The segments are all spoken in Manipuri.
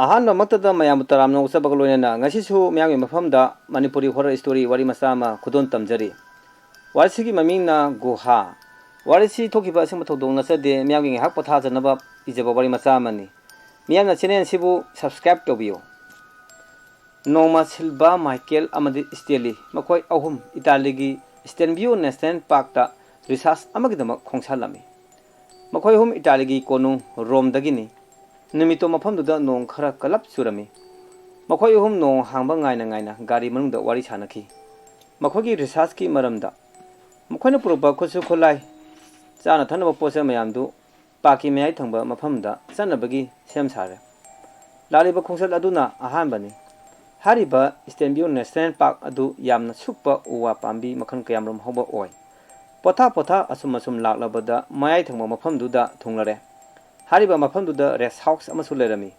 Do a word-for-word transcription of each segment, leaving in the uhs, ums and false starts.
ꯑꯍꯥꯟꯕꯃꯛꯇꯗ ꯃꯌꯥꯝꯕꯨ ꯇꯔꯥꯝꯅ ꯑꯣꯛꯆꯕꯒ ꯂꯣꯏꯅꯅ ꯉꯁꯤꯁꯨ ꯃꯤꯌꯥꯝꯒꯤ ꯃꯐꯝꯗ ꯃꯅꯤꯄꯨꯔꯤ horror story ꯋꯥꯔꯤ ꯃꯆꯥ ꯑꯃ ꯈꯨꯗꯣꯜ ꯇꯝꯖꯔꯤ꯫ ꯋꯥꯔꯤꯁꯤꯒꯤ ꯃꯃꯤꯡꯅ ꯒꯨꯍꯥ꯫ ꯋꯥꯔꯤꯁꯤ ꯊꯣꯛꯈꯤꯕ ꯑꯁꯦꯡꯕ ꯊꯧꯗꯣꯛ ꯅꯠꯆꯗꯦ, ꯃꯤꯌꯥꯝꯒꯤ ꯉꯥꯏꯍꯥꯛ ꯄꯣꯊꯥꯖꯅꯕ ꯏꯖꯕ ꯋꯥꯔꯤ ꯃꯆꯥ ꯑꯃꯅꯤ꯫ ꯃꯤꯌꯥꯝꯅ channel ꯑꯁꯤꯕꯨ subscribe ꯇꯧꯕꯤꯌꯨ꯫ ꯅꯣꯡꯃ ꯁꯤꯜꯚꯥ, ꯃꯥꯏꯀꯦꯜ ꯑꯃꯗꯤ ꯁ꯭ꯇꯦꯂꯤ, ꯃꯈꯣꯏ ꯑꯍꯨꯝ ꯏꯇꯥꯂꯤꯒꯤ ꯁ꯭ꯇꯦꯟꯕꯤꯌꯣ National Parkꯇ research ꯑꯃꯒꯤꯗꯃꯛ ꯈꯣꯡꯁꯥꯜꯂꯝꯃꯤ꯫ ꯃꯈꯣꯏ ꯑꯍꯨꯝ ꯏꯇꯥꯂꯤꯒꯤ ꯀꯣꯅꯨꯡ ꯔꯣꯝꯗꯒꯤꯅꯤ꯫ ꯅꯨꯃꯤꯠꯇꯣ ꯃꯐꯝꯗꯨꯗ ꯅꯣꯡ ꯈꯔ ꯀꯜꯂꯞ ꯆꯨꯔꯝꯃꯤ꯫ ꯃꯈꯣꯏ ꯑꯍꯨꯝ ꯅꯣꯡ ꯍꯥꯡꯕ ꯉꯥꯏꯅ ꯉꯥꯏꯅ ꯒꯥꯔꯤ ꯃꯅꯨꯡꯗ ꯋꯥꯔꯤ ꯁꯥꯅꯈꯤ꯫ ꯃꯈꯣꯏꯒꯤ researchꯀꯤ ꯃꯔꯝꯗ, ꯃꯈꯣꯏꯅ ꯄꯨꯔꯛꯄ ꯈꯨꯠꯁꯨ ꯈꯨꯠꯂꯥꯏ, ꯆꯥꯅ ꯊꯛꯅꯕ ꯄꯣꯠ ꯆꯩ ꯃꯌꯥꯝꯗꯨ parkꯀꯤ ꯃꯌꯥꯏ ꯊꯪꯕ ꯃꯐꯝꯗ ꯆꯠꯅꯕꯒꯤ ꯁꯦꯝ ꯁꯥꯔꯦ꯫ ꯂꯥꯛꯂꯤꯕ ꯈꯣꯡꯆꯠ ꯑꯗꯨꯅ ꯑꯍꯥꯟꯕꯅꯤ꯫ ꯍꯥꯏꯔꯤꯕ ꯁ꯭ꯇꯦꯟꯕꯤꯌꯣ National Park ꯑꯗꯨ ꯌꯥꯝꯅ ꯁꯨꯛꯄ ꯎ ꯋꯥ ꯄꯥꯝꯕꯤ ꯃꯈꯜ ꯀꯌꯥꯃꯔꯨꯝ ꯍꯧꯕ ꯑꯣꯏ꯫ ꯄꯣꯊꯥ ꯄꯣꯊꯥ ꯑꯁꯨꯝ ꯑꯁꯨꯝ ꯂꯥꯛꯂꯕꯗ ꯃꯌꯥꯏ ꯊꯪꯕ ꯃꯐꯝꯗꯨꯗ ꯊꯨꯡꯂꯔꯦ꯫ ꯍꯥꯏꯔꯤꯕ ꯃꯐꯝꯗꯨꯗ rest house ꯑꯃꯁꯨ ꯂꯩꯔꯝꯃꯤ꯫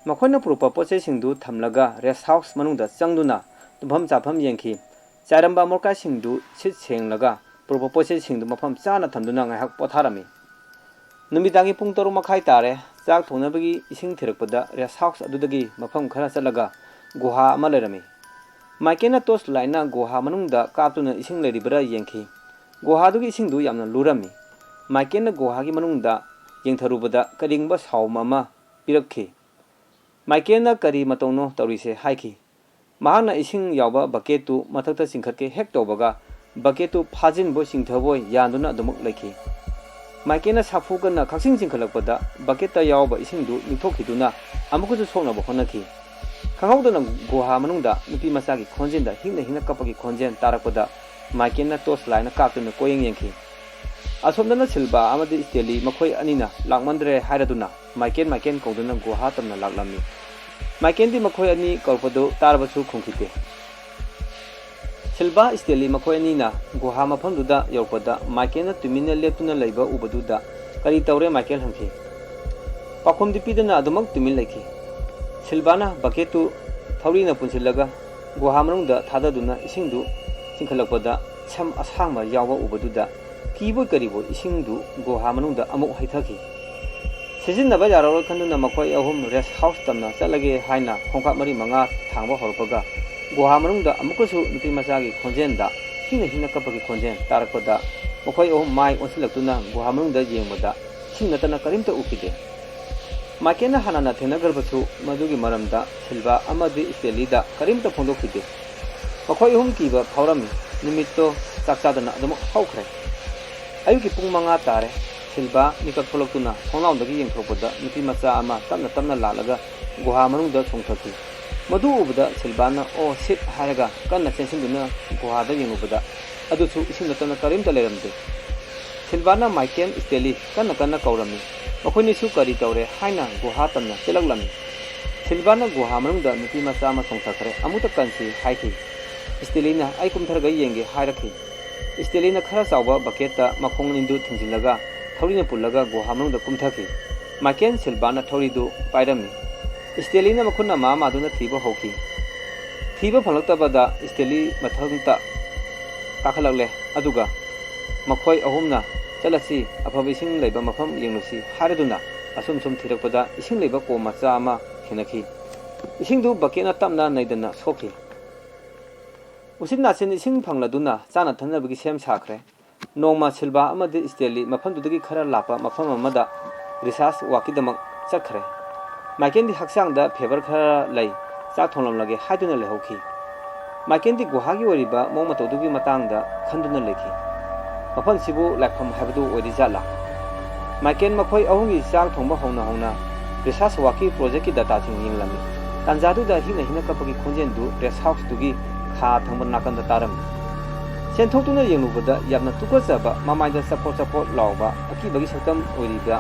ꯃꯈꯣꯏꯅ ꯄꯨꯔꯛꯄ ꯄꯣꯠ ꯆꯩꯁꯤꯡꯗꯨ ꯊꯝꯂꯒ rest house ꯃꯅꯨꯡꯗ ꯆꯪꯗꯨꯅ ꯇꯨꯝꯐꯝ ꯆꯥꯐꯝ ꯌꯦꯡꯈꯤ꯫ ꯆꯥꯏꯔꯝꯕ ꯑꯃꯣꯠꯀꯥꯏꯁꯤꯡꯗꯨ ꯁꯤꯠ ꯁꯦꯡꯂꯒ ꯄꯨꯔꯛꯄ ꯄꯣꯠ ꯆꯩꯁꯤꯡꯗꯨ ꯃꯐꯝ ꯆꯥꯅ ꯊꯝꯗꯨꯅ ꯉꯥꯏꯍꯥꯛ ꯄꯣꯊꯥꯔꯝꯃꯤ꯫ ꯅꯨꯃꯤꯗꯥꯡꯒꯤ ꯄꯨꯡ ꯇꯔꯨꯛ ꯃꯈꯥꯏ ꯇꯥꯔꯦ꯫ ꯆꯥꯛ ꯊꯣꯡꯅꯕꯒꯤ ꯏꯁꯤꯡ ꯊꯤꯔꯛꯄꯗ rest house ꯑꯗꯨꯗꯒꯤ ꯃꯐꯝ ꯈꯔ ꯆꯠꯂꯒ ꯒꯨꯍꯥ ꯑꯃ ꯂꯩꯔꯝꯃꯤ꯫ ꯃꯥꯏꯀꯦꯜꯅ torch lightꯅ ꯒꯨꯍꯥ ꯃꯅꯨꯡꯗ ꯀꯥꯞꯇꯨꯅ ꯏꯁꯤꯡ ꯂꯩꯔꯤꯕ꯭ꯔꯥ ꯌꯦꯡꯈꯤ꯫ ꯒꯨꯍꯥꯗꯨꯒꯤ ꯏꯁꯤꯡꯗꯨ ꯌꯥꯝꯅ ꯂꯨꯔꯝꯃꯤ꯫ ꯃꯥꯏꯀꯦꯜꯅ ꯒꯨꯍꯥꯒꯤ ꯃꯅꯨꯡꯗ ꯌꯦꯡꯊꯔꯨꯕꯗ ꯀꯔꯤꯒꯨꯝꯕ sound ꯑꯃ ꯄꯤꯔꯛꯈꯤ꯫ ꯃꯥꯏꯀꯦꯜꯅ "ꯀꯔꯤ ꯃꯇꯧꯅꯣ ꯇꯧꯔꯤꯁꯦ?" ꯍꯥꯏꯈꯤ꯫ ꯃꯍꯥꯛꯅ ꯏꯁꯤꯡ ꯌꯥꯎꯕ bucketꯇꯨ ꯃꯊꯛꯇ ꯆꯤꯡꯈꯠꯀꯦ ꯍꯦꯛ ꯇꯧꯕꯒ, bucketꯇꯨ ꯐꯥꯖꯤꯟꯕꯣꯏ ꯆꯤꯡꯊꯕꯣꯏ ꯌꯥꯟꯗꯨꯅ ꯑꯗꯨꯃꯛ ꯂꯩꯈꯤ꯫ ꯃꯥꯏꯀꯦꯜꯅ ꯁꯥꯐꯨ ꯀꯟꯅ ꯈꯛꯆꯤꯡ ꯆꯤꯡꯈꯠꯂꯛꯄꯗ, bucketꯇ ꯌꯥꯎꯕ ꯏꯁꯤꯡꯗꯨ ꯅꯤꯛꯊꯣꯛꯈꯤꯗꯨꯅ ꯑꯃꯨꯛꯀꯁꯨ ꯁꯣꯛꯅꯕ ꯍꯣꯠꯅꯈꯤ꯫ ꯈꯪꯍꯧꯗꯅ ꯒꯨꯍꯥ ꯃꯅꯨꯡꯗ ꯅꯨꯄꯤ ꯃꯆꯥꯒꯤ ꯈꯣꯟꯖꯦꯜꯗ ꯍꯤꯛꯅ ꯍꯤꯛꯅ ꯀꯞꯄꯒꯤ ꯈꯣꯟꯖꯦꯜ ꯇꯥꯔꯛꯄꯗ, ꯃꯥꯏꯀꯦꯜꯅ torch lightꯅ ꯀꯥꯞꯇꯨꯅ ꯀꯣꯌꯦꯡ ꯌꯦꯡꯈꯤ꯫ ꯑꯁꯣꯝꯗꯅ ꯁꯤꯜꯚꯥ ꯑꯃꯗꯤ ꯁ꯭ꯇꯦꯂꯤ, ꯃꯈꯣꯏ ꯑꯅꯤꯅ ꯂꯥꯛꯃꯟꯗ꯭ꯔꯦ ꯍꯥꯏꯔꯗꯨꯅ ꯃꯥꯏꯀꯦꯜ, ꯃꯥꯏꯀꯦꯜ ꯀꯧꯗꯨꯅ ꯒꯨꯍꯥ ꯇꯝꯅ ꯂꯥꯛꯂꯝꯃꯤ꯫ ꯃꯥꯏꯀꯦꯜꯗꯤ ꯃꯈꯣꯏ ꯑꯅꯤ ꯀꯧꯔꯛꯄꯗꯨ ꯇꯥꯔꯕꯁꯨ ꯈꯨꯝꯈꯤꯗꯦ꯫ ꯁꯤꯜꯚꯥ, ꯁ꯭ꯇꯦꯂꯤ ꯃꯈꯣꯏ ꯑꯅꯤꯅ ꯒꯨꯍꯥ ꯃꯐꯝꯗꯨꯗ ꯌꯧꯔꯛꯄꯗ, ꯃꯥꯏꯀꯦꯜꯅ ꯇꯨꯃꯤꯟꯅ ꯂꯦꯞꯇꯨꯅ ꯂꯩꯕ ꯎꯕꯗꯨꯗ, "ꯀꯔꯤ ꯇꯧꯔꯦ, ꯃꯥꯏꯀꯦꯜ?" ꯍꯪꯈꯤ꯫ ꯄꯥꯎꯈꯨꯝꯗꯤ ꯄꯤꯗꯅ ꯑꯗꯨꯃꯛ ꯇꯨꯃꯤꯟ ꯂꯩꯈꯤ꯫ ꯁꯤꯜꯚꯥꯅ bucketꯇꯨ ꯊꯧꯔꯤꯅ ꯄꯨꯟꯁꯤꯜꯂꯒ ꯒꯨꯍꯥ ꯃꯅꯨꯡꯗ ꯊꯥꯗꯗꯨꯅ ꯏꯁꯤꯡꯗꯨ ꯆꯤꯡꯈꯠꯂꯛꯄꯗ, ꯁꯝ ꯑꯁꯥꯡꯕ ꯌꯥꯎꯕ ꯎꯕꯗꯨꯗ, ꯀꯤꯕꯣꯏ ꯀꯔꯤꯕꯣꯏ ꯏꯁꯤꯡꯗꯨ ꯒꯨꯍꯥ ꯃꯅꯨꯡꯗ ꯑꯃꯨꯛ ꯍꯩꯊꯈꯤ꯫ ꯁꯤꯖꯤꯟꯅꯕ ꯌꯥꯔꯔꯣꯏ ꯈꯟꯗꯨꯅ ꯃꯈꯣꯏ ꯑꯍꯨꯝ ꯔꯦꯁ ꯍꯥꯎꯁ ꯇꯝꯅ ꯆꯠꯂꯒꯦ ꯍꯥꯏꯅ ꯈꯣꯡꯀꯥꯞ ꯃꯔꯤ ꯃꯉꯥ ꯊꯥꯡꯕ ꯍꯧꯔꯛꯄꯒ, ꯒꯨꯍꯥ ꯃꯅꯨꯡꯗ ꯑꯃꯨꯛꯀꯁꯨ ꯅꯨꯄꯤ ꯃꯆꯥꯒꯤ ꯈꯣꯟꯖꯦꯜꯗ ꯍꯤꯡꯅ ꯍꯤꯡꯅ ꯀꯞꯄꯒꯤ ꯈꯣꯟꯖꯦꯜ ꯇꯥꯔꯛꯄꯗ, ꯃꯈꯣꯏ ꯑꯍꯨꯝ ꯃꯥꯏ ꯑꯣꯟꯁꯤꯜꯂꯛꯇꯨꯅ ꯒꯨꯍꯥ ꯃꯅꯨꯡꯗ ꯌꯦꯡꯕꯗ ꯏꯁꯤꯡ ꯅꯠꯇꯅ ꯀꯔꯤꯝꯇ ꯎꯈꯤꯗꯦ꯫ ꯃꯥꯏꯀꯦꯜꯅ ꯍꯥꯟꯅꯅ ꯊꯦꯡꯅꯈ꯭ꯔꯕꯁꯨ ꯃꯗꯨꯒꯤ ꯃꯔꯝꯗ ꯁꯤꯜꯚꯥ ꯑꯃꯗꯤ ꯏꯁꯇꯦꯂꯤꯗ ꯀꯔꯤꯝꯇ ꯐꯣꯡꯗꯣꯛꯈꯤꯗꯦ꯫ ꯃꯈꯣꯏ ꯑꯍꯨꯝ ꯀꯤꯕ ꯐꯥꯎꯔꯝꯃꯤ꯫ ꯅꯨꯃꯤꯠꯇꯣ ꯆꯥꯛ ꯆꯥꯗꯅ ꯑꯗꯨꯃꯛ ꯍꯧꯈ꯭ꯔꯦ꯫ ꯑꯌꯨꯛꯀꯤ ꯄꯨꯡ ꯃꯉꯥ ꯇꯥꯔꯦ꯫ ꯁꯤꯜꯚꯥ ꯃꯤꯀꯞ ꯊꯣꯛꯂꯛꯇꯨꯅ ꯊꯣꯡꯅꯥꯎꯗꯒꯤ ꯌꯦꯡꯊꯣꯔꯛꯄꯗ ꯅꯨꯄꯤ ꯃꯆꯥ ꯑꯃ ꯇꯞꯅ ꯇꯞꯅ ꯂꯥꯛꯂꯒ ꯒꯨꯍꯥ ꯃꯅꯨꯡꯗ ꯆꯣꯡꯊꯈꯤ꯫ ꯃꯗꯨ ꯎꯕꯗ ꯁꯤꯜꯚꯥꯅ "ꯑꯣ ꯁꯤꯠ" ꯍꯥꯏꯔꯒ ꯀꯟꯅ ꯆꯦꯟꯁꯤꯟꯗꯨꯅ ꯒꯨꯍꯥꯗ ꯌꯦꯡꯂꯨꯕꯗ ꯑꯗꯨꯁꯨ ꯏꯁꯤꯡ ꯅꯠꯇꯅ ꯀꯔꯤꯝꯇ ꯂꯩꯔꯝꯗꯦ꯫ ꯁꯤꯜꯚꯥꯅ ꯃꯥꯏꯀꯦꯜ, ꯏꯁꯇꯦꯂꯤ ꯀꯟꯅ ꯀꯟꯅ ꯀꯧꯔꯝꯃꯤ꯫ ꯃꯈꯣꯏꯅꯤꯁꯨ ꯀꯔꯤ ꯇꯧꯔꯦ ꯍꯥꯏꯅ ꯒꯨꯍꯥ ꯇꯝꯅ ꯆꯦꯜꯂꯛꯂꯝꯃꯤ꯫ ꯁꯤꯜꯚꯥꯅ ꯒꯨꯍꯥ ꯃꯅꯨꯡꯗ ꯅꯨꯄꯤ ꯃꯆꯥ ꯑꯃ ꯆꯣꯡꯊꯈ꯭ꯔꯦ, ꯑꯃꯨꯛꯇ ꯀꯟꯁꯤ ꯍꯥꯏꯈꯤ꯫ ꯏꯁꯇꯦꯂꯤꯅ "ꯑꯩ ꯀꯨꯝꯊꯔꯒ ꯌꯦꯡꯒꯦ" ꯍꯥꯏꯔꯛꯈꯤ꯫ ꯏꯁꯇꯦꯂꯤꯅ ꯈꯔ ꯆꯥꯎꯕ ꯕꯀꯦꯠꯇ ꯃꯈꯣꯡ ꯑꯅꯤꯗꯨ ꯊꯤꯡꯖꯤꯜꯂꯒ ꯊꯧꯔꯤꯅ ꯄꯨꯜꯂꯒ ꯒꯨꯍꯥ ꯃꯅꯨꯡꯗ ꯀꯨꯝꯊꯈꯤ꯫ ꯃꯥꯏꯀꯦꯜ ꯁꯤꯜꯚꯥꯅ ꯊꯧꯔꯤꯗꯨ ꯄꯥꯏꯔꯝꯃꯤ꯫ ꯏꯁꯇꯦꯂꯤꯅ ꯃꯈꯨꯠꯅ ꯃꯥ ꯃꯥꯗꯨꯅ ꯊꯤꯕ ꯍꯧꯈꯤ꯫ ꯊꯤꯕ ꯐꯪꯂꯛꯇꯕꯗ ꯏꯁꯇꯦꯂꯤ ꯃꯊꯟꯇ ꯀꯥꯈꯠꯂꯛꯂꯦ, ꯑꯗꯨꯒ ꯃꯈꯣꯏ ꯑꯍꯨꯝꯅ "ꯆꯠꯂꯁꯤ, ꯑꯐꯕ ꯏꯁꯤꯡ ꯂꯩꯕ ꯃꯐꯝ ꯌꯦꯡꯂꯨꯁꯤ" ꯍꯥꯏꯔꯗꯨꯅ ꯑꯁꯨꯝ ꯁꯨꯝ ꯊꯤꯔꯛꯄꯗ ꯏꯁꯤꯡ ꯂꯩꯕ ꯀꯣꯝ ꯃꯆꯥ ꯑꯃ ꯊꯦꯡꯅꯈꯤ꯫ ꯏꯁꯤꯡꯗꯨ ꯕꯀꯦꯠꯅ ꯇꯞꯅ ꯅꯩꯗꯅ ꯁꯣꯛꯈꯤ꯫ ꯎꯆꯤꯟ ꯅꯥꯆꯤꯟ ꯏꯁꯤꯡ ꯐꯪꯂꯗꯨꯅ ꯆꯥꯅ ꯊꯛꯅꯕꯒꯤ ꯁꯦꯝ ꯁꯥꯈ꯭ꯔꯦ꯫ ꯅꯣꯡꯃ ꯁꯤꯜꯚꯥ ꯑꯃꯗꯤ ꯏꯁꯇꯦꯂꯤ ꯃꯐꯝꯗꯨꯗꯒꯤ ꯈꯔ ꯂꯥꯞꯄ ꯃꯐꯝ ꯑꯃꯗ ꯔꯤꯁꯥꯔꯆ ꯋꯥꯛꯀꯤꯗꯃꯛ ꯆꯠꯈ꯭ꯔꯦ꯫ ꯃꯥꯏꯀꯦꯜꯗꯤ ꯍꯛꯆꯥꯡꯗ ꯐꯦꯚꯔ ꯈꯔ ꯂꯩ, ꯆꯥꯛ ꯊꯣꯡꯂꯝꯂꯒꯦ ꯍꯥꯏꯗꯨꯅ ꯂꯩꯍꯧꯈꯤ꯫ ꯃꯥꯏꯀꯦꯜꯗꯤ ꯒꯨꯍꯥꯒꯤ ꯑꯣꯏꯔꯤꯕ ꯃꯑꯣꯡ ꯃꯇꯧꯗꯨꯒꯤ ꯃꯇꯥꯡꯗ ꯈꯟꯗꯨꯅ ꯂꯩꯈꯤ꯫ ꯃꯐꯝꯁꯤꯕꯨ ꯂꯥꯏꯐꯝ ꯍꯥꯏꯕꯗꯨ ꯑꯣꯏꯔꯤꯖꯥꯠꯂꯥ? ꯃꯥꯏꯀꯦꯜ ꯃꯈꯣꯏ ꯑꯍꯨꯝꯒꯤ ꯆꯥꯛ ꯊꯣꯡꯕ ꯍꯧꯅ ꯍꯧꯅ ꯔꯤꯁꯥꯔꯆ ꯋꯥꯛꯀꯤ ꯄ꯭ꯔꯣꯖꯦꯛꯀꯤ ꯗꯇꯥꯁꯤꯡ ꯌꯦꯡꯂꯝꯃꯤ꯫ ꯇꯥꯟꯖꯥꯗꯨꯗ ꯍꯤꯛꯅ ꯍꯤꯛꯅ ꯀꯞꯄꯒꯤ ꯈꯣꯟꯖꯦꯜꯗꯨ ꯔꯦꯁ ꯍꯥꯎꯁꯇꯨꯒꯤ ꯈꯥ ꯊꯪꯕ ꯅꯥꯀꯟꯗ ꯇꯥꯔꯝꯃꯤ꯫ ꯆꯦꯟꯊꯣꯛꯇꯨꯅ ꯌꯦꯡꯂꯨꯕꯗ ꯌꯥꯝꯅ ꯇꯨꯀꯠꯆꯕ, ꯃꯃꯥꯏꯗ ꯆꯄꯣꯠ ꯆꯄꯣꯠ ꯂꯥꯎꯕ, ꯑꯀꯤꯕꯒꯤ ꯁꯛꯇꯝ ꯑꯣꯏꯔꯤꯕ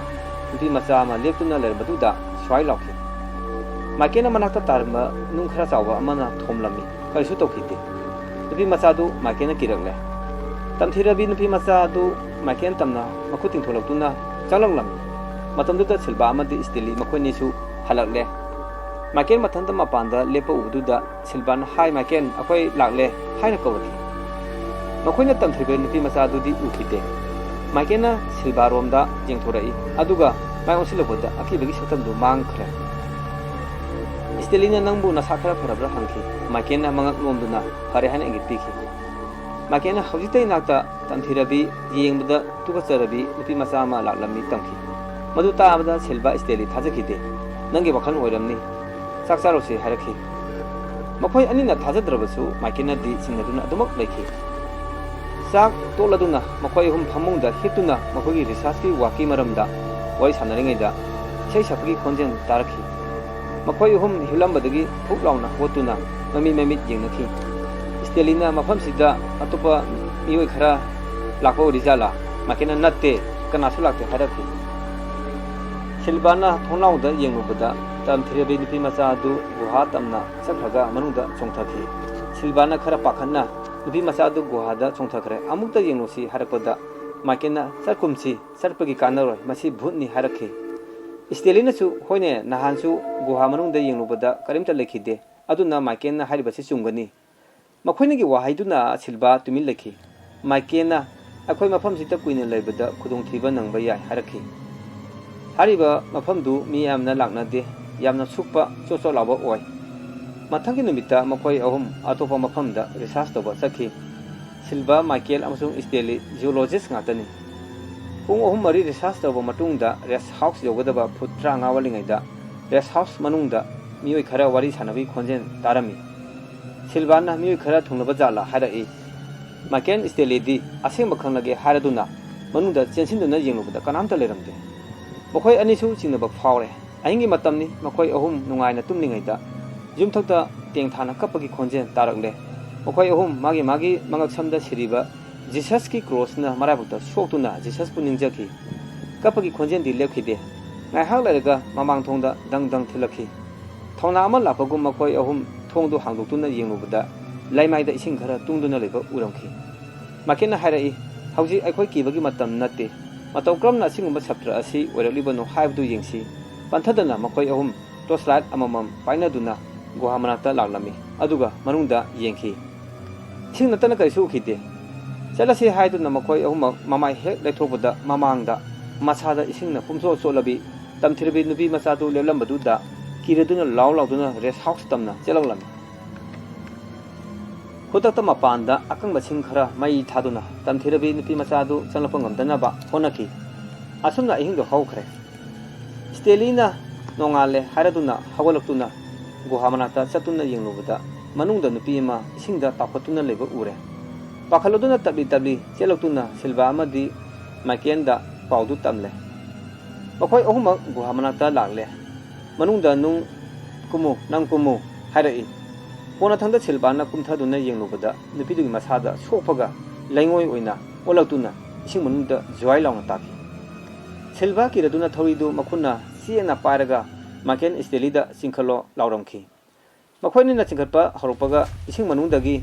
ꯅꯨꯄꯤ ꯃꯆꯥ ꯑꯃ ꯂꯦꯞꯇꯨꯅ ꯂꯩꯔꯝꯕꯗꯨꯗ ꯁ꯭ꯋꯥꯏ ꯂꯥꯎꯈꯤ꯫ ꯃꯥꯏꯀꯦꯜꯅ ꯃꯅꯥꯛꯇ ꯇꯥꯔꯝꯕ ꯅꯨꯡ ꯈꯔ ꯆꯥꯎꯕ ꯑꯃꯅ ꯊꯣꯝꯂꯝꯃꯤ꯫ ꯀꯔꯤꯁꯨ ꯇꯧꯈꯤꯗꯦ꯫ ꯅꯨꯄꯤ ꯃꯆꯥꯗꯨ ꯃꯥꯏꯀꯦꯜꯅ ꯀꯤꯔꯛꯂꯦ꯫ ꯇꯝꯊꯤꯔꯕꯤ ꯅꯨꯄꯤ ꯃꯆꯥꯗꯨ ꯃꯥꯏꯀꯦꯜ ꯇꯝꯅ ꯃꯈꯨꯠ ꯇꯤꯡꯊꯣꯛꯂꯛꯇꯨꯅ ꯆꯪꯂꯛꯂꯝꯃꯤ꯫ ꯃꯇꯝꯗꯨꯗ ꯁꯤꯜꯚꯥ ꯑꯃꯗꯤ ꯏꯁꯇꯦꯂꯤ ꯃꯈꯣꯏꯅꯤꯁꯨ ꯍꯜꯂꯛꯂꯦ꯫ ꯃꯥꯏꯀꯦꯜ ꯃꯊꯟꯇ ꯃꯄꯥꯟꯗ ꯂꯦꯞꯄ ꯎꯕꯗꯨꯗ ꯁꯤꯜꯚꯥꯅ "ꯍꯥꯏ ꯃꯥꯏꯀꯦꯜ, ꯑꯩꯈꯣꯏ ꯂꯥꯛꯂꯦ" ꯍꯥꯏꯅ ꯀꯧꯔꯛꯈꯤ꯫ ꯃꯈꯣꯏꯅ ꯇꯝꯊꯤꯔꯕ ꯅꯨꯄꯤ ꯃꯆꯥꯗꯨꯗꯤ ꯎꯈꯤꯗꯦ꯫ ꯃꯥꯏꯀꯦꯜꯅ ꯁꯤꯜꯚꯥꯔꯣꯝꯗ ꯌꯦꯡꯊꯣꯔꯛꯏ, ꯑꯗꯨꯒ ꯃꯥꯏ ꯑꯣꯟꯁꯤꯜꯂꯛꯄꯗ ꯑꯀꯤꯕꯒꯤ ꯁꯛꯇꯝꯗꯨ ꯃꯥꯡꯈ꯭ꯔꯦ꯫ ꯁ꯭ꯇꯦꯂꯤꯅ "ꯅꯪꯕꯨ ꯅꯁꯥ ꯈꯔ ꯐꯔꯕ꯭ꯔꯥ?" ꯍꯪꯈꯤ꯫ ꯃꯥꯏꯀꯦꯜꯅ ꯃꯉꯛ ꯅꯣꯝꯗꯨꯅ "ꯐꯔꯦ" ꯍꯥꯏꯅ ꯏꯪꯒꯤꯠ ꯄꯤꯈꯤ꯫ ꯃꯥꯏꯀꯦꯜꯅ "ꯍꯧꯖꯤꯛꯇ ꯏꯅꯥꯛꯇ ꯇꯝꯊꯤꯔꯕꯤ, ꯌꯦꯡꯕꯗ ꯇꯨꯀꯠꯆꯔꯕꯤ ꯅꯨꯄꯤ ꯃꯆꯥ ꯑꯃ ꯂꯥꯛꯂꯝꯃꯤ" ꯇꯝꯈꯤ꯫ ꯃꯗꯨ ꯇꯥꯕꯗ ꯁꯤꯜꯚꯥ ꯁ꯭ꯇꯦꯂꯤ ꯊꯥꯖꯈꯤꯗꯦ꯫ "ꯅꯪꯒꯤ ꯋꯥꯈꯜ ꯑꯣꯏꯔꯝꯅꯤ꯫ ꯆꯥꯛ ꯆꯥꯔꯨꯁꯤ" ꯍꯥꯏꯔꯛꯈꯤ꯫ ꯃꯈꯣꯏ ꯑꯅꯤꯅ ꯊꯥꯖꯗ꯭ꯔꯕꯁꯨ ꯃꯥꯏꯀꯦꯜꯅꯗꯤ ꯆꯤꯡꯅꯗꯨꯅ ꯑꯗꯨꯃꯛ ꯂꯩꯈꯤ꯫ ꯆꯥꯛ ꯇꯣꯛꯂꯗꯨꯅ ꯃꯈꯣꯏ ꯑꯍꯨꯝ ꯐꯃꯨꯡꯗ ꯍꯤꯞꯇꯨꯅ ꯃꯈꯣꯏꯒꯤ ꯔꯤꯁꯥꯔꯆꯀꯤ ꯋꯥꯛꯀꯤ ꯃꯔꯝꯗ ꯋꯥꯔꯤ ꯁꯥꯟꯅꯔꯤꯉꯩꯗ ꯏꯁꯩ ꯁꯛꯄꯒꯤ ꯈꯣꯟꯖꯦꯜ ꯇꯥꯔꯛꯈꯤ꯫ ꯃꯈꯣꯏ ꯑꯍꯨꯝ ꯍꯤꯞꯂꯝꯕꯗꯒꯤ ꯐꯨꯛ ꯂꯥꯎꯅ ꯍꯧꯒꯠꯇꯨꯅ ꯃꯃꯤꯠ ꯃꯃꯤꯠ ꯌꯦꯡꯅꯈꯤ꯫ ꯁ꯭ꯇꯦꯂꯤꯅ ꯃꯐꯝꯁꯤꯗ ꯑꯇꯣꯞꯄ ꯃꯤꯑꯣꯏ ꯈꯔ ꯂꯥꯛꯄ ꯑꯣꯏꯔꯤꯖꯥꯠꯂꯥ? ꯃꯥꯏꯀꯦꯜꯅ "ꯅꯠꯇꯦ, ꯀꯅꯥꯁꯨ ꯂꯥꯛꯇꯦ" ꯍꯥꯏꯔꯛꯈꯤ꯫ ꯁꯤꯜꯚꯥꯅ ꯊꯣꯡꯅꯥꯎꯗ ꯌꯦꯡꯂꯨꯕꯗ ꯇꯝꯊꯤꯔꯕꯤ ꯅꯨꯄꯤ ꯃꯆꯥ ꯑꯗꯨ ꯒꯨꯍꯥ ꯇꯝꯅ ꯆꯠꯈ꯭ꯔꯒ ꯃꯅꯨꯡꯗ ꯆꯣꯡꯊꯈꯤ꯫ ꯁꯤꯜꯚꯥꯅ ꯈꯔ ꯄꯥꯈꯠꯅ ꯅꯨꯄꯤ ꯃꯆꯥ ꯑꯗꯨ ꯒꯨꯍꯥꯗ ꯆꯣꯡꯊꯈ꯭ꯔꯦ, ꯑꯃꯨꯛꯇ ꯌꯦꯡꯂꯨꯁꯤ ꯍꯥꯏꯔꯛꯄꯗ ꯃꯥꯏꯀꯦꯜꯅ "ꯆꯠꯈꯨꯝꯁꯤ, ꯆꯠꯄꯒꯤ ꯀꯥꯟꯅꯔꯣꯏ, ꯃꯁꯤ ꯚꯨꯠꯅꯤ" ꯍꯥꯏꯔꯛꯈꯤ꯫ ꯁ꯭ꯇꯦꯂꯤꯅꯁꯨ "ꯍꯣꯏꯅꯦ, ꯅꯍꯥꯟꯁꯨ ꯒꯨꯍꯥ ꯃꯅꯨꯡꯗ ꯌꯦꯡꯂꯨꯕꯗ ꯀꯔꯤꯝꯇ ꯂꯩꯈꯤꯗꯦ, ꯑꯗꯨꯅ ꯃꯥꯏꯀꯦꯜꯅ ꯍꯥꯏꯔꯤꯕꯁꯤ ꯆꯨꯝꯒꯅꯤ"꯫ ꯃꯈꯣꯏꯅꯤꯒꯤ ꯋꯥꯍꯩꯗꯨꯅ ꯁꯤꯜꯚꯥ ꯇꯨꯃꯤꯟ ꯂꯩꯈꯤ꯫ ꯃꯥꯏꯀꯦꯜꯅ "ꯑꯩꯈꯣꯏ ꯃꯐꯝꯁꯤꯗ ꯀꯨꯏꯅ ꯂꯩꯕꯗ ꯈꯨꯗꯣꯡꯊꯤꯕ ꯅꯪꯕ ꯌꯥꯏ" ꯍꯥꯏꯔꯛꯈꯤ꯫ ꯍꯥꯏꯔꯤꯕ ꯃꯐꯝꯗꯨ ꯃꯤ ꯌꯥꯝꯅ ꯂꯥꯛꯅꯗꯦ, ꯌꯥꯝꯅ ꯁꯨꯛꯄ ꯆꯣꯠ ꯆꯣꯠ ꯂꯥꯎꯕ ꯑꯣꯏ꯫ ꯃꯊꯪꯒꯤ ꯅꯨꯃꯤꯠꯇ ꯃꯈꯣꯏ ꯑꯍꯨꯝ ꯑꯇꯣꯞꯄ ꯃꯐꯝꯗ ꯔꯤꯁꯥꯔꯆ ꯇꯧꯕ ꯆꯠꯈꯤ꯫ ꯁꯤꯜꯚꯥ, ꯃꯥꯏꯀꯦꯜ ꯑꯃꯁꯨꯡ ꯁ꯭ꯇꯦꯂꯤ ꯖꯤꯑꯣꯂꯣꯖꯤꯁ ꯉꯥꯛꯇꯅꯤ꯫ ꯄꯨꯡ ꯑꯍꯨꯝ ꯃꯔꯤ ꯔꯤꯁꯥꯔꯆ ꯇꯧꯕ ꯃꯇꯨꯡꯗ ꯔꯦꯁ ꯍꯥꯎꯁ ꯌꯧꯒꯗꯕ ꯐꯨꯠ ꯇꯔꯥꯃꯉꯥ ꯋꯥꯠꯂꯤꯉꯩꯗ ꯔꯦꯁ ꯍꯥꯎꯁ ꯃꯅꯨꯡꯗ ꯃꯤꯑꯣꯏ ꯈꯔ ꯋꯥꯔꯤ ꯁꯥꯟꯅꯕꯒꯤ ꯈꯣꯟꯖꯦꯜ ꯇꯥꯔꯝꯃꯤ꯫ ꯁꯤꯜꯚꯥꯅ ꯃꯤꯑꯣꯏ ꯈꯔ ꯊꯨꯡꯂꯕ ꯖꯥꯠꯂꯥ ꯍꯥꯏꯔꯛꯏ꯫ ꯃꯥꯏꯀꯦꯜ ꯁ꯭ꯇꯦꯂꯤꯗꯤ ꯑꯁꯦꯡꯕ ꯈꯪꯂꯒꯦ ꯍꯥꯏꯔꯗꯨꯅ ꯃꯅꯨꯡꯗ ꯆꯦꯟꯁꯤꯟꯗꯨꯅ ꯌꯦꯡꯂꯨꯕꯗ ꯀꯅꯥꯝꯇ ꯂꯩꯔꯝꯗꯦ꯫ ꯃꯈꯣꯏ ꯑꯅꯤꯁꯨ ꯆꯤꯡꯅꯕ ꯐꯥꯎꯔꯦ꯫ ꯑꯍꯤꯡꯒꯤ ꯃꯇꯝꯅꯤ꯫ ꯃꯈꯣꯏ ꯑꯍꯨꯝ ꯅꯨꯡꯉꯥꯏꯅ ꯇꯨꯝꯂꯤꯉꯩꯗ ꯌꯨꯝꯊꯛꯇ ꯇꯦꯡꯊꯥꯅ ꯀꯞꯄꯒꯤ ꯈꯣꯟꯖꯦꯜ ꯇꯥꯔꯛꯂꯦ꯫ ꯃꯈꯣꯏ ꯑꯍꯨꯝ ꯃꯥꯒꯤ ꯃꯥꯒꯤ ꯃꯉꯛꯁꯝꯗ ꯁꯤꯔꯤꯕ ꯖꯤꯁꯁꯀꯤ ꯀ꯭ꯔꯣꯁꯅ ꯃꯔꯥꯏꯕꯛꯇ ꯁꯣꯛꯇꯨꯅ ꯖꯤꯁꯁꯄꯨ ꯅꯤꯡꯖꯈꯤ꯫ ꯀꯞꯄꯒꯤ ꯈꯣꯟꯖꯦꯜꯗꯤ ꯂꯦꯞꯈꯤꯗꯦ꯫ ꯉꯥꯏꯍꯥꯛ ꯂꯩꯔꯒ ꯃꯃꯥꯡ ꯊꯣꯡꯗ ꯗꯪ ꯗꯪ ꯊꯤꯜꯂꯛꯈꯤ꯫ ꯊꯧꯅꯥ ꯑꯃ ꯂꯥꯛꯄꯒꯨꯝ ꯃꯈꯣꯏ ꯑꯍꯨꯝ ꯊꯣꯡꯗꯨ ꯍꯥꯡꯗꯣꯛꯇꯨꯅ ꯌꯦꯡꯂꯨꯕꯗ ꯂꯩꯃꯥꯏꯗ ꯏꯁꯤꯡ ꯈꯔ ꯇꯨꯡꯗꯨꯅ ꯂꯩꯕ ꯎꯔꯝꯈꯤ꯫ ꯃꯥꯏꯀꯦꯜꯅ ꯍꯥꯏꯔꯛꯏ, "ꯍꯧꯖꯤꯛ ꯑꯩꯈꯣꯏ ꯀꯤꯕꯒꯤ ꯃꯇꯝ ꯅꯠꯇꯦ꯫ ꯃꯇꯧ ꯀꯔꯝꯅ ꯑꯁꯤꯒꯨꯝꯕ ꯁꯥꯇ꯭ꯔ ꯑꯁꯤ ꯑꯣꯏꯔꯛꯂꯤꯕꯅꯣ ꯍꯥꯏꯕꯗꯨ ꯌꯦꯡꯁꯤ"꯫ ꯄꯟꯊꯗꯅ ꯃꯈꯣꯏ ꯑꯍꯨꯝ ꯇꯣꯔꯆ ꯂꯥꯏꯠ ꯑꯃꯃꯝ ꯄꯥꯏꯅꯗꯨꯅ ꯒꯨꯍꯥ ꯃꯅꯥꯛꯇ ꯂꯥꯛꯂꯝꯃꯤ꯫ ꯑꯗꯨꯒ ꯃꯅꯨꯡꯗ ꯌꯦꯡꯈꯤ꯫ ꯏꯁꯤꯡ ꯅꯠꯇꯅ ꯀꯔꯤꯁꯨ ꯎꯈꯤꯗꯦ꯫ "ꯆꯠꯂꯁꯤ" ꯍꯥꯏꯗꯨꯅ ꯃꯈꯣꯏ ꯑꯍꯨꯝꯃꯛ ꯃꯃꯥꯏ ꯍꯦꯛ ꯂꯩꯊꯣꯛꯄꯗ ꯃꯃꯥꯡꯗ ꯃꯁꯥꯗ ꯏꯁꯤꯡꯅ ꯄꯨꯝꯆꯣꯠ ꯆꯣꯠꯂꯕꯤ ꯇꯝꯊꯤꯔꯕꯤ ꯅꯨꯄꯤ ꯃꯆꯥꯗꯨ ꯂꯦꯞꯂꯝꯕꯗꯨꯗ ꯀꯤꯔꯗꯨꯅ ꯂꯥꯎ ꯂꯥꯎꯗꯨꯅ ꯔꯦꯁ ꯍꯥꯎꯁ ꯇꯝꯅ ꯆꯦꯜꯂꯛꯂꯝꯃꯤ꯫ ꯈꯨꯗꯛꯇ ꯃꯄꯥꯟꯗ ꯑꯀꯪꯕ ꯁꯤꯡ ꯈꯔ ꯃꯩ ꯊꯥꯗꯨꯅ ꯇꯝꯊꯤꯔꯕꯤ ꯅꯨꯄꯤ ꯃꯆꯥꯗꯨ ꯆꯪꯂꯛꯄ ꯉꯝꯗꯅꯕ ꯍꯣꯠꯅꯈꯤ꯫ ꯑꯁꯨꯝꯅ ꯑꯍꯤꯡꯗꯨ ꯍꯧꯈ꯭ꯔꯦ꯫ ꯁ꯭ꯇꯦꯂꯤꯅ ꯅꯣꯡꯉꯥꯜꯂꯦ ꯍꯥꯏꯔꯗꯨꯅ ꯍꯧꯒꯠꯂꯛꯇꯨꯅ ꯒꯨꯍꯥ ꯃꯅꯥꯛꯇ ꯆꯠꯇꯨꯅ ꯌꯦꯡꯂꯨꯕꯗ ꯃꯅꯨꯡꯗ ꯅꯨꯄꯤ ꯑꯃ ꯏꯁꯤꯡꯗ ꯇꯥꯎꯈꯠꯇꯨꯅ ꯂꯩꯕ ꯎꯔꯦ꯫ ꯄꯥꯈꯠꯂꯗꯨꯅ ꯇꯞꯂꯤ ꯇꯞꯂꯤ ꯆꯦꯜꯂꯛꯇꯨꯅ ꯁꯤꯜꯚꯥ ꯑꯃꯗꯤ ꯃꯥꯏꯀꯦꯟꯗ ꯄꯥꯎꯗꯨ ꯇꯝꯂꯦ꯫ ꯃꯈꯣꯏ ꯑꯍꯨꯝꯃꯛ ꯒꯨꯍꯥ ꯃꯅꯥꯛꯇ ꯂꯥꯛꯂꯦ꯫ ꯃꯅꯨꯡꯗ ꯅꯨꯡ ꯀꯨꯝꯃꯨ, ꯅꯪ ꯀꯨꯝꯃꯨ ꯍꯥꯏꯔꯛꯏ꯫ ꯀꯣꯟꯅꯊꯪꯗ ꯁꯤꯜꯚꯥꯅ ꯀꯨꯝꯊꯗꯨꯅ ꯌꯦꯡꯂꯨꯕꯗ ꯅꯨꯄꯤꯗꯨꯒꯤ ꯃꯁꯥꯗ ꯁꯣꯛꯄꯒ ꯂꯩꯉꯣꯏ ꯑꯣꯏꯅ ꯑꯣꯜꯂꯛꯇꯨꯅ ꯏꯁꯤꯡ ꯃꯅꯨꯡꯗ ꯖ꯭ꯋꯥꯏ ꯂꯥꯎꯅ ꯇꯥꯈꯤ꯫ ꯁꯤꯜꯚꯥ ꯀꯤꯔꯗꯨꯅ ꯊꯧꯔꯤꯗꯨ ꯃꯈꯨꯠꯅ ꯆꯦꯠꯅ ꯄꯥꯏꯔꯒ ꯃꯥꯏꯀꯦꯜ ꯁ꯭ꯇꯦꯂꯤꯗ ꯆꯤꯡꯈꯠꯂꯣ ꯂꯥꯎꯔꯝꯈꯤ꯫ ꯃꯈꯣꯏ ꯑꯅꯤꯅ ꯆꯤꯡꯈꯠꯄ ꯍꯧꯔꯛꯄꯒ ꯏꯁꯤꯡ ꯃꯅꯨꯡꯗꯒꯤ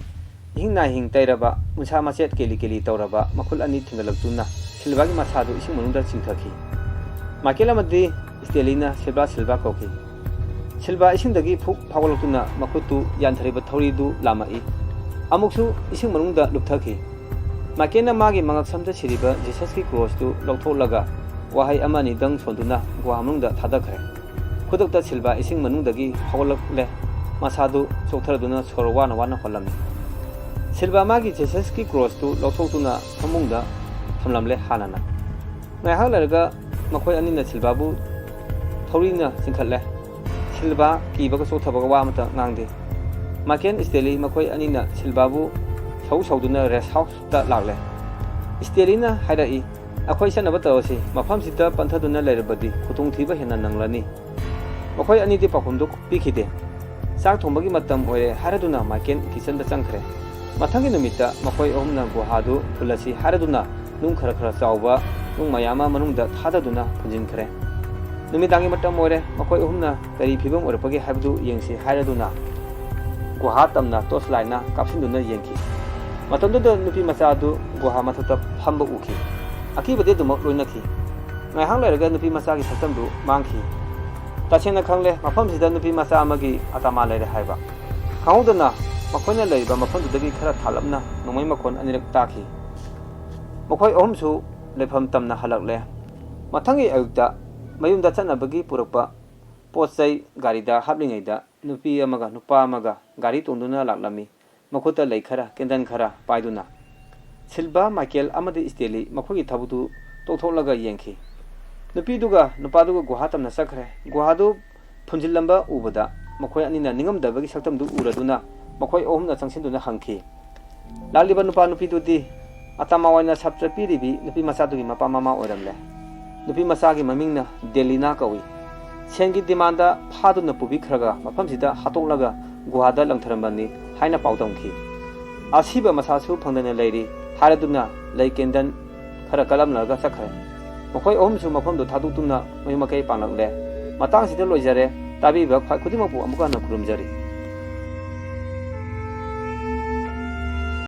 ꯏꯍꯤꯡ ꯅꯥꯍꯤꯡ ꯇꯩꯔꯕ, ꯎꯟꯁꯥ ꯃꯆꯦꯠ ꯀꯦꯂꯤ ꯀꯦꯂꯤ ꯇꯧꯔꯕ ꯃꯈꯨꯜ ꯑꯅꯤ ꯊꯤꯡꯒꯠꯂꯛꯇꯨꯅ ꯁꯤꯜꯚꯥꯒꯤ ꯃꯁꯥꯗꯨ ꯏꯁꯤꯡ ꯃꯅꯨꯡꯗ ꯆꯤꯡꯊꯈꯤ꯫ ꯃꯥꯏꯀꯦꯜ ꯑꯃꯗꯤ ꯁ꯭ꯇꯦꯂꯤꯅ ꯁꯤꯜꯚꯥ, ꯁꯤꯜꯚꯥ ꯀꯧꯈꯤ꯫ ꯁꯤꯜꯚꯥ ꯏꯁꯤꯡꯗꯒꯤ ꯐꯨꯛ ꯐꯥꯎꯒꯠꯂꯛꯇꯨꯅ ꯃꯈꯨꯠꯇꯨ ꯌꯥꯟꯊꯔꯤꯕ ꯊꯧꯔꯤꯗꯨ ꯂꯥꯝꯃꯛꯏ꯫ ꯑꯃꯨꯛꯁꯨ ꯏꯁꯤꯡ ꯃꯅꯨꯡꯗ ꯂꯨꯞꯊꯈꯤ꯫ ꯃꯥꯏꯀꯦꯜꯅ ꯃꯥꯒꯤ ꯃꯉꯛꯁꯝꯗ ꯁꯤꯔꯤꯕ ꯖꯤꯁꯁꯀꯤ ꯀ꯭ꯔꯣꯁꯇꯨ ꯂꯧꯊꯣꯛꯂꯒ ꯋꯥꯍꯩ ꯑꯃ ꯑꯅꯤꯗꯪ ꯁꯣꯟꯗꯨꯅ ꯒꯨꯍꯥ ꯃꯅꯨꯡꯗ ꯊꯥꯗꯈ꯭ꯔꯦ꯫ ꯈꯨꯗꯛꯇ ꯁꯤꯜꯚꯥ ꯏꯁꯤꯡ ꯃꯅꯨꯡꯗꯒꯤ ꯍꯧꯒꯠꯂꯛꯂꯦ꯫ ꯃꯁꯥꯗꯨ ꯆꯣꯛꯊꯔꯗꯨꯅ ꯁꯣꯔ ꯋꯥꯅ ꯋꯥꯅ ꯍꯣꯜꯂꯝꯃꯤ꯫ ꯁꯤꯜꯚꯥ ꯃꯥꯒꯤ ꯖꯤꯁꯁꯀꯤ ꯀ꯭ꯔꯣꯁꯇꯨ ꯂꯧꯊꯣꯛꯇꯨꯅ ꯐꯃꯨꯡꯗ ꯊꯝꯂꯝꯂꯦ ꯍꯥꯟꯅꯅ꯫ ꯉꯥꯏꯍꯥꯛ ꯂꯩꯔꯒ ꯃꯈꯣꯏ ꯑꯅꯤꯅ ꯁꯤꯜꯚꯥꯕꯨ ꯊꯧꯔꯤꯅ ꯆꯤꯡꯈꯠꯂꯦ꯫ ꯁꯤꯜꯚꯥ ꯀꯤꯕꯒ ꯆꯣꯛꯊꯕꯒ ꯋꯥ ꯑꯃꯠꯇ ꯉꯥꯡꯗꯦ꯫ ꯃꯥꯏꯀꯦꯜ ꯁ꯭ꯇꯦꯂꯤ ꯃꯈꯣꯏ ꯑꯅꯤꯅ ꯁꯤꯜꯚꯥꯕꯨ ꯁꯧ ꯁꯧꯗꯨꯅ ꯔꯦꯁ ꯍꯥꯎꯁꯇ ꯂꯥꯛꯂꯦ꯫ ꯁ꯭ꯇꯦꯂꯤꯅ ꯍꯥꯏꯔꯛꯏ, "ꯑꯩꯈꯣꯏ ꯆꯠꯅꯕ ꯇꯧꯔꯁꯤ, ꯃꯐꯝꯁꯤꯗ ꯄꯟꯊꯗꯨꯅ ꯂꯩꯔꯕꯗꯤ ꯈꯨꯗꯣꯡꯊꯤꯕ ꯍꯦꯟꯅ ꯅꯪꯂꯅꯤ"꯫ ꯃꯈꯣꯏ ꯑꯅꯤꯗꯤ ꯄꯥꯎꯈꯨꯝꯗꯨ ꯄꯤꯈꯤꯗꯦ꯫ ꯆꯥꯛ ꯊꯣꯡꯕꯒꯤ ꯃꯇꯝ ꯑꯣꯏꯔꯦ ꯍꯥꯏꯔꯗꯨꯅ ꯃꯥꯏꯀꯦꯜ ꯀꯤꯆꯟꯗ ꯆꯪꯈ꯭ꯔꯦ꯫ ꯃꯊꯪꯒꯤ ꯅꯨꯃꯤꯠꯇ ꯃꯈꯣꯏ ꯑꯍꯨꯝꯅ ꯒꯨꯍꯥꯗꯨ ꯐꯨꯜꯂꯁꯤ ꯍꯥꯏꯔꯗꯨꯅ ꯅꯨꯡ ꯈꯔ ꯈꯔ ꯆꯥꯎꯕ ꯅꯨꯡ ꯃꯌꯥꯝ ꯑꯃ ꯃꯅꯨꯡꯗ ꯊꯥꯗꯗꯨꯅ ꯐꯨꯟꯖꯤꯟꯈ꯭ꯔꯦ꯫ ꯅꯨꯃꯤꯗꯥꯡꯒꯤ ꯃꯇꯝ ꯑꯣꯏꯔꯦ, ꯃꯈꯣꯏ ꯑꯍꯨꯝꯅ ꯀꯔꯤ ꯐꯤꯕꯝ ꯑꯣꯏꯔꯛꯄꯒꯦ ꯍꯥꯏꯕꯗꯨ ꯌꯦꯡꯁꯤ ꯍꯥꯏꯔꯗꯨꯅ ꯒꯨꯍꯥ ꯇꯝꯅ ꯇꯣꯔꯆ ꯂꯥꯏꯠꯅ ꯀꯥꯞꯁꯤꯟꯗꯨꯅ ꯌꯦꯡꯈꯤ꯫ ꯃꯇꯝꯗꯨꯗ ꯅꯨꯄꯤ ꯃꯆꯥ ꯑꯗꯨ ꯒꯨꯍꯥ ꯃꯊꯛꯇ ꯐꯝꯕ ꯎꯈꯤ꯫ ꯑꯀꯤꯕꯗꯤ ꯑꯗꯨꯃꯛ ꯂꯣꯏꯅꯈꯤ꯫ ꯉꯥꯏꯍꯥꯛ ꯂꯩꯔꯒ ꯅꯨꯄꯤ ꯃꯆꯥꯒꯤ ꯁꯛꯇꯝꯗꯨ ꯃꯥꯡꯈꯤ꯫ ꯇꯁꯦꯡꯅ ꯈꯪꯂꯦ, ꯃꯐꯝꯁꯤꯗ ꯅꯨꯄꯤ ꯃꯆꯥ ꯑꯃꯒꯤ ꯑꯇꯥꯃꯥ ꯂꯩꯔꯦ ꯍꯥꯏꯕ꯫ ꯈꯪꯍꯧꯗꯅ ꯃꯈꯣꯏꯅ ꯂꯩꯔꯤꯕ ꯃꯐꯝꯗꯨꯗꯒꯤ ꯈꯔ ꯊꯥꯞꯂꯞꯅ ꯅꯣꯡꯃꯩ ꯃꯈꯣꯟ ꯑꯅꯤꯔꯛ ꯇꯥꯈꯤ꯫ ꯃꯈꯣꯏ ꯑꯍꯨꯝꯁꯨ ꯂꯩꯐꯝ ꯇꯝꯅ ꯍꯜꯂꯛꯂꯦ꯫ ꯃꯊꯪꯒꯤ ꯑꯌꯨꯛꯇ ꯃꯌꯨꯝꯗ ꯆꯠꯅꯕꯒꯤ ꯄꯨꯔꯛꯄ ꯄꯣꯠ ꯆꯩ ꯒꯥꯔꯤꯗ ꯍꯥꯞꯂꯤꯉꯩꯗ, ꯅꯨꯄꯤ ꯑꯃꯒ ꯅꯨꯄꯥ ꯑꯃꯒ ꯒꯥꯔꯤ ꯇꯣꯡꯗꯨꯅ ꯂꯥꯛꯂꯝꯃꯤ꯫ ꯃꯈꯨꯠꯇ ꯂꯩ ꯈꯔ, ꯀꯦꯟꯗꯜ ꯈꯔ ꯄꯥꯏꯗꯨꯅ꯫ ꯁꯤꯜꯚꯥ, ꯃꯥꯏꯀꯦꯜ ꯑꯃꯗꯤ ꯁ꯭ꯇꯦꯂꯤ ꯃꯈꯣꯏꯒꯤ ꯊꯕꯛꯇꯨ ꯇꯣꯛꯊꯣꯛꯂꯒ ꯌꯦꯡꯈꯤ꯫ ꯅꯨꯄꯤꯗꯨꯒ ꯅꯨꯄꯥꯗꯨꯒ ꯒꯨꯍꯥ ꯇꯝꯅ ꯆꯠꯈ꯭ꯔꯦ꯫ ꯒꯨꯍꯥꯗꯨ ꯐꯨꯝꯖꯤꯜꯂꯝꯕ ꯎꯕꯗ, ꯃꯈꯣꯏ ꯑꯅꯤꯅ ꯅꯤꯡꯉꯝꯗꯕꯒꯤ ꯁꯛꯇꯝꯗꯨ ꯎꯔꯗꯨꯅ, ꯃꯈꯣꯏ ꯑꯍꯨꯝꯅ ꯆꯪꯁꯤꯟꯗꯨꯅ ꯍꯪꯈꯤ꯫ ꯂꯥꯛꯂꯤꯕ ꯅꯨꯄꯥ ꯅꯨꯄꯤꯗꯨꯗꯤ ꯑꯇꯥꯃꯥ ꯑꯣꯏꯅ ꯁꯥꯞ ꯆꯠꯄꯤꯔꯤꯕꯤ ꯅꯨꯄꯤ ꯃꯆꯥꯗꯨꯒꯤ ꯃꯄꯥ ꯃꯃꯥ ꯑꯣꯏꯔꯝꯂꯦ꯫ ꯅꯨꯄꯤ ꯃꯆꯥꯒꯤ ꯃꯃꯤꯡꯅ ꯗꯦꯂꯤꯅꯥ ꯀꯧꯏ꯫ ꯁꯦꯟꯒꯤ ꯗꯤꯃꯥꯟꯗ ꯐꯥꯗꯨꯅ ꯄꯨꯕꯤꯈ꯭ꯔꯒ, ꯃꯐꯝꯁꯤꯗ ꯍꯥꯠꯇꯣꯛꯂꯒ ꯒꯨꯍꯥꯗ ꯂꯪꯊꯔꯝꯕꯅꯤ ꯍꯥꯏꯅ ꯄꯥꯎꯗꯝꯈꯤ꯫ ꯑꯁꯤꯕ ꯃꯁꯥꯁꯨ ꯐꯪꯗꯅ ꯂꯩꯔꯤ ꯍꯥꯏꯔꯗꯨꯅ ꯂꯩ ꯀꯦꯟꯗꯜ ꯈꯔ ꯀꯜꯂꯝꯂꯒ ꯆꯠꯈ꯭ꯔꯦ꯫ ꯃꯈꯣꯏ ꯑꯍꯨꯝꯁꯨ ꯃꯐꯝꯗꯨ ꯊꯥꯗꯣꯛꯇꯨꯅ ꯃꯌꯨꯝ ꯃꯀꯩ ꯄꯥꯡꯂꯛꯂꯦ꯫ ꯃꯇꯥꯡꯁꯤꯗ ꯂꯣꯏꯖꯔꯦ꯫ ꯇꯥꯕꯤꯕ ꯈ꯭ꯋꯥꯏ ꯈꯨꯗꯤꯡꯃꯛꯄꯨ ꯑꯃꯨꯛ ꯍꯟꯅ ꯈꯨꯔꯨꯝꯖꯔꯤ꯫